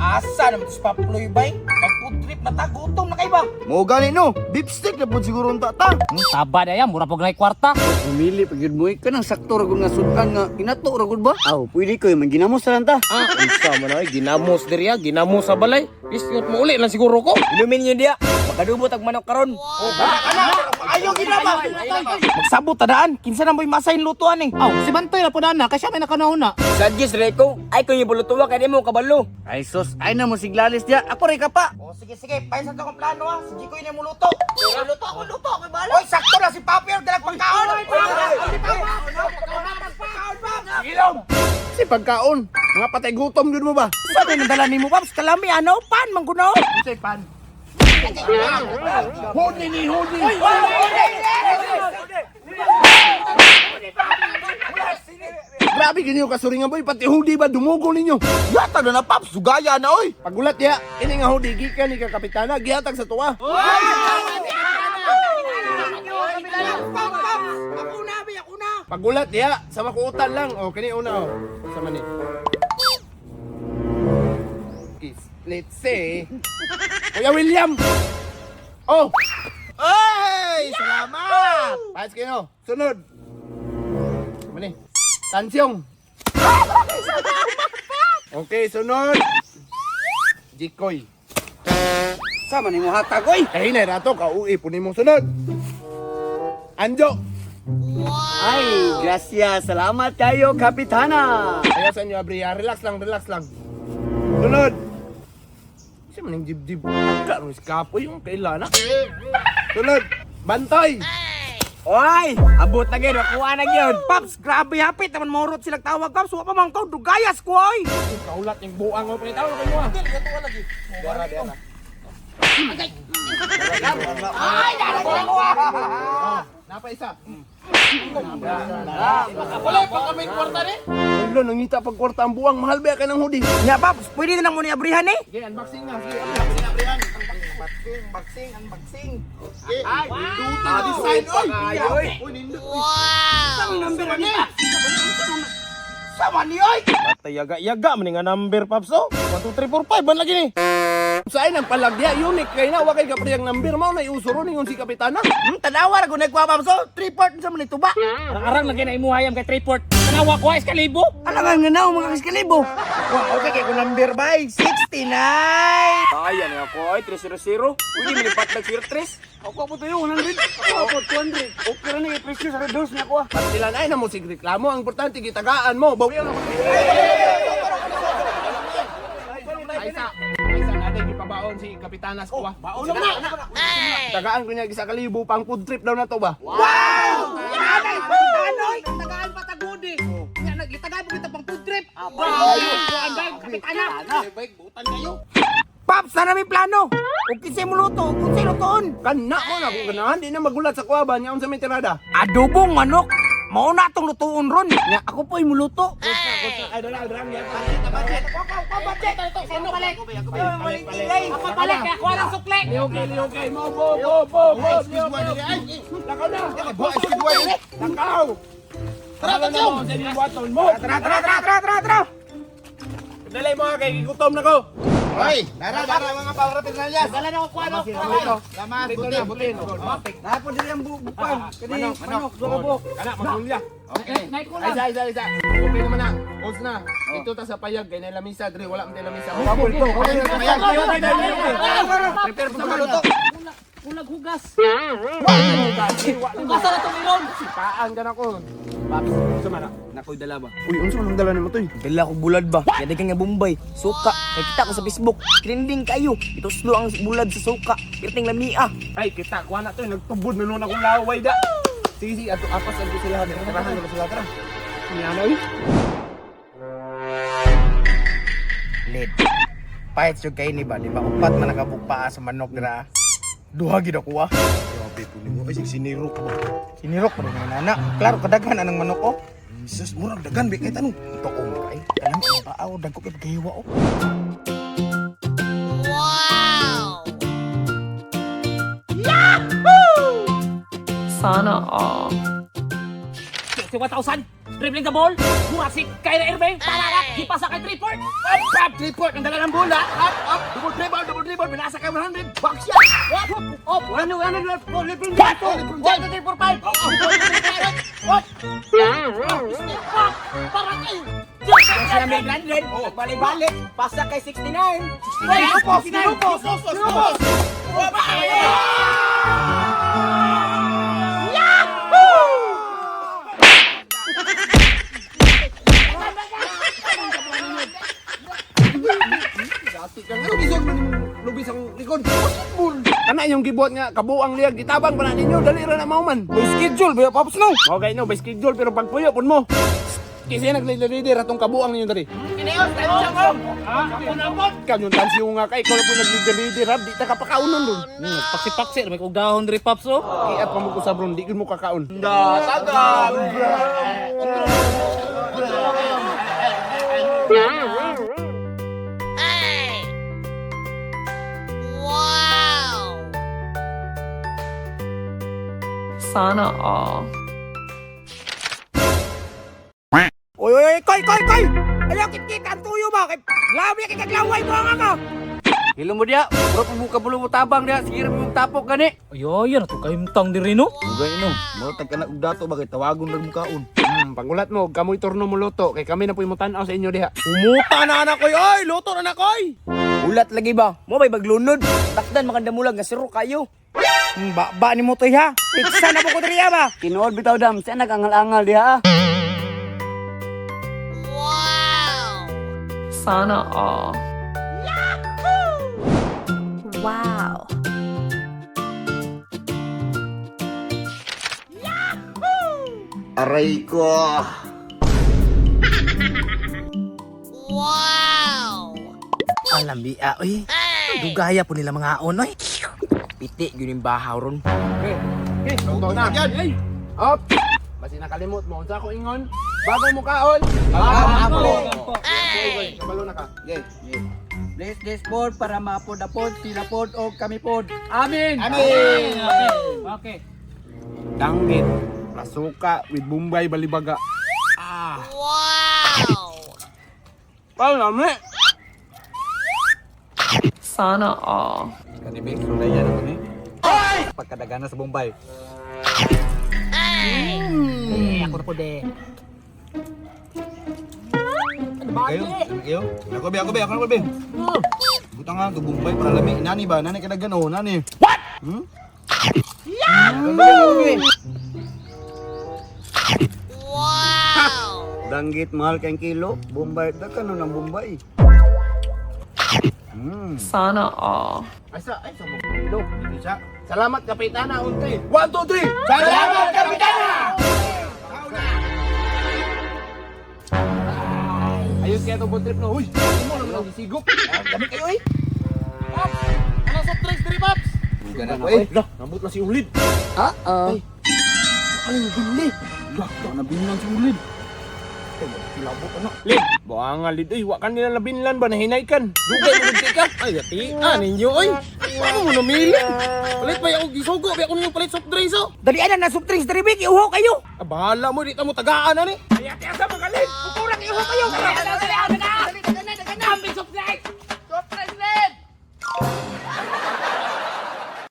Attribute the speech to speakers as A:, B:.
A: Asa naman to si Paploy bay? Mag food trip na ta, gutom na kay ba?
B: Mo gani no, beef steak na pud siguro unta ta.
C: Taba na yan, mura pag na kwarta.
D: Pumili pag yun mo eh. Kanang sakto ra gud nga sudan nga inato ra gud ba? Aw, pwede ko man ginamos ra ta.
E: Ah, unsa man ay ginamos diri ah, ginamos sa balay. Isyot mo uli lang siguro ko.
F: Inumin niyo diya. Makadubot ang manok karon.
A: Ayaw gina ba? Magsabot tadaan, kinsa na mo'y masahin lutuan eh.
C: Aw, si Bantoy na po na, kasi may nakanahuna.
F: Suggest reko, ay ko yung bulutuwa kay di mo kabalo.
D: Ay sus, ay na mo siglalis diya. Ako ray ka pa.
A: O sige sige, paisa to kong plano ha. Si Jikoy na mo luto. Luto ako, luto ako, bala. Oy, sakto na si Papi ang dalag pagkaon.
B: Ilong. Si pagkaon, mga patay gutom gyud mo ba?
A: Sa may nandala nimo Paps, kalami ano pan mangguno.
B: Say pan. Huni ni huni. Grabe ganyo kasuringan boy, pati hudi ba dumugo ninyo?
A: Yata na na Paps, sugaya na oy.
B: Pagulat ya, ini nga hudi gikan ni ka kapitana gihatag sa tuwa.
A: Ako na, bi, ako na.
B: Pagulat ya, sa makuutan lang. O kini una o. Sa mani. Kiss. Let's say. Kuya William. Oh.
A: Oy, salamat.
B: Paas kayo. Sunod. Mani. Tansyong. Okay, sunod. Jikoy.
D: Sama nimo hatag oy.
B: Eh, hinay rato, kauwi po nimo sunod. Anjo.
D: Ay, gracias. Salamat kayo, kapitana.
B: Ayaw sa inyo, Abria. Relax lang, relax lang. Sunod. Kasi maning jib-jib. Karoon si Kapoy yung kailana. Sunod. Bantay.
F: Oy, abot na gyud, makuha na gyud.
A: Paps, grabe hapit naman morot silang tawag Paps, wa pa man ko dugayas ko oy.
B: Kaulat yung buang mo. Pangitaw na kayo ah. Oh, napa isa.
E: Wala pa kami kwarta ni.
B: Ulo, nangita pag kwarta ang buwang. Mahal ba ka ng hoodie?
A: Nya Paps, pwede na lang mo ni abrihan eh.
B: Sige, unboxing na. Sige, unboxing, abrihan.
A: Unboxing, unboxing, unboxing.
B: Ay, ninduta na design, oy! Oy, nindot, oy.
A: Ang number ni Paps. Sama ni oy.
E: Patay yaga-yaga man nga number Paps oh. 1 2 3 4 5 ban lagi ni.
B: Saan ang palagya? Unique kay na. Wa kay kapriyang number. Mao na iusuro ningon si Kapitana.
A: Tanawa ra gud nagkuha Paps oh. 3 part sa man ito ba?
C: Arang-arang lagi na imuhayam kay Triport. Tanawa ko, is kalibo.
D: Alangan nga na mga kaskalibo.
A: Wah, okay kay ko number bay 69.
F: Kaya na ako ay 300. Pwede mo lipat nag 03.
D: Ako po tayo 100. Ako po 200. Okay ra ni presyo sa dos niya ko. ah.
B: Sila na ay namo sig reklamo. Ang importante gitagaan mo. Bawian ako. Ay isa, ay isa na din ipabaon si Kapitana sa kuha. Baon na na. Tagaan ko niya isa kalibo pang food trip daw na to ba?
A: Yanay, Kapitanoy.
C: Tagaan pa tagudi. Nga nagitagaan pa kita pang food trip. Wow! Kapitana.
A: Paps, na may plano. Ug kinsay mo luto, ug kinsay lutoon.
B: Kana mo na kung ganahan di na magulat sa kuha ba niya unsa may tirada.
A: Adobong manok. Mao na atong lutoon ron.
D: Nya ako po'y muluto.
B: Ay dala dala niya.
C: Ako pala, kaya kuha ng sukle.
B: Okay, okay, mo bo bo bo bo. Lakaw na. Lakaw. Tara tara mo.
A: Tara, tara, tara, tara, tara, tara.
B: Dali mo kay gigutom na ko.
G: Hoy, dara dara mga paraphernalia.
C: Dala na ako kuha no.
G: Lamas,
B: Dito na, butin.
D: Napo diri ang bupang. Kani manok duha ka buok.
B: Kana magulya.
G: Okay.
C: Naik ko
B: Ay,
C: lang.
B: isa, isa, isa. Okay naman na. Os na. Dito ta sa payag kay na lamisa dre, wala man tay lamisa.
G: Kabul ko.
B: Payag, payag, payag.
G: Prepare po sa maluto.
C: Kulag hugas. Hugasan na itong iron.
B: Paan ka na ko.
F: Paps,
B: Unsa man na?
F: nakoy dala ba?
B: Uy, unsa man ang dala nimo toy?
F: Dala ko bulad ba? Kaya dagan nga Bombay, suka. Nakita ko sa Facebook, trending kayo. Ituslo ang bulad sa suka. Pirting lamia.
B: Ay, kita kuha na toy, nagtubod na noon akong laway da. Sige, sige, ato apas ang sila. Tirahan na sila tara. Niya na uy.
A: Lid. Pahit yung kay ni ba, di ba? Upat man nakabukpaa sa manok dira. Duha gid ako ah.
G: Grabe po nimo ay sinirok ba.
A: Sinirok pa rin ang nana. Klaro kadaghan anang manok oh.
G: Jesus, murag dagan bi kay tanong.
A: Totoo man kay. Alam ang paa oh, dagko kay pagkahiwa oh.
H: Sana all.
C: Si 1,000. Dribbling the ball. Mura si Kyrie Irving. Parara. Gipasa kay Triport.
B: Up, up, Triport. Ang dala ng bola. Up, up. Double dribble, double dribble. Binasa kay 100. Back shot. Up, up.
D: 100, 100, LeBron
B: 1, 2, 1, 2, 3, 4, 5. Up, up, up.
C: Step back. Para kay
F: Si Amir Grande, balik-balik, pasa kay 69.
B: Lupos, lupos, lupos. Lubis ang likod. Basketball. Kana yung gibuhat nga kabuang liyag gitabang pa na ninyo dali ra na mauman.
E: May schedule ba Paps no?
B: Okay no, by schedule pero pagpuyo pun mo. Kasi nagleader atong kabuang ninyo diri.
C: Kineos, tayo siya mo. Ako na po.
B: Kanyon tansiyo nga kay ikaw na po nagleader-leader ha, di ta kapakaunon dun.
C: Paksi-paksi, may kog dahon diri Paps oh.
B: Kiat pa mo ko sa bron, di gyud mo kakaon.
H: Sana all.
A: Oy, oy, oy, koy, koy, koy! Ayaw, kit-kit, ang tuyo ba? Kay, labi, kay kaglaway mo ang ako!
D: Hilo mo diya, mura po mo kabulo mo tabang diya, sige ra mo tapok gani.
C: Ayo, yan ato kahimtang diri no.
G: Ugay no, mura tag kana og dato ba kay tawagon ra mo kaon.
B: Pangulat mo, kamoy turno mo luto kay kami na po yung tanaw sa inyo diha.
E: Umuta na anak koy, oy, luto na na koy.
F: Ulat lagi ba? Mo bay baglunod. Takdan makandamulag nga siro kayo.
A: Ba, ba ni mo to ha? Piksa na po ko diri ba?
D: Tinuod bitaw dam, sa nagangal-angal diha.
H: Sana all.
I: Wow.
G: Aray ko.
A: Alam biya, oy. Dugaya po nila mga aon, oy.
F: Piti gyud yung bahaw ron.
B: Okay, luto na. Up. Basi nakalimot mo unsa ko ingon? Bago mo kaon. Bago. Hey. Kabalo na ka.
D: Bless this board para maapod-apod, sila pod og kami pod. Amen.
B: Amen.
C: Okay.
B: Danggit, rasuka with Bombay balibaga. Ah. Wow. Pao lami.
H: Sana all.
G: Kani be, sulayan ako ni. Pagkadagana sa Bombay.
C: Eh, ako na po de.
G: Kayo, kayo. Ako be, ako be, ako be. Butang nga to Bombay para lami. Nani ba? Nani kadagan oh, nani. What? Hmm?
D: Danggit mahal kang kilo, Bombay da kano ng Bombay.
H: Sana all.
B: Ay sa ay sa mo. Dito siya. Salamat kapitana unti. 1 2 3. Salamat kapitana. Ayos kaya itong boat trip no. Uy, ano mo naman ang gisigok. Dami kayo eh.
E: Ano sa drinks diri Paps?
G: Gana ko eh.
B: Lah, nabot na si Ulid.
D: Ah ah.
B: Ay, binli.
G: Lah, nabinlan si Ulid.
B: Lid, buanga lid uy, wa kan nila nabinlan ba nahinay kan.
E: Dugay mo gud ka. Ay, ati, ah ninyo oy. Ano mo namili? Palit pa ako gisugo, ba ako ninyo palit soft drinks oh.
A: Dali na na soft drinks diri, Vic. Iuho kayo.
E: Ah, bahala mo di ta mo tagaan ani.
B: Ay, ate asa magalid.
A: Kurang iuho kayo.
C: Dali, dali, dali, dali.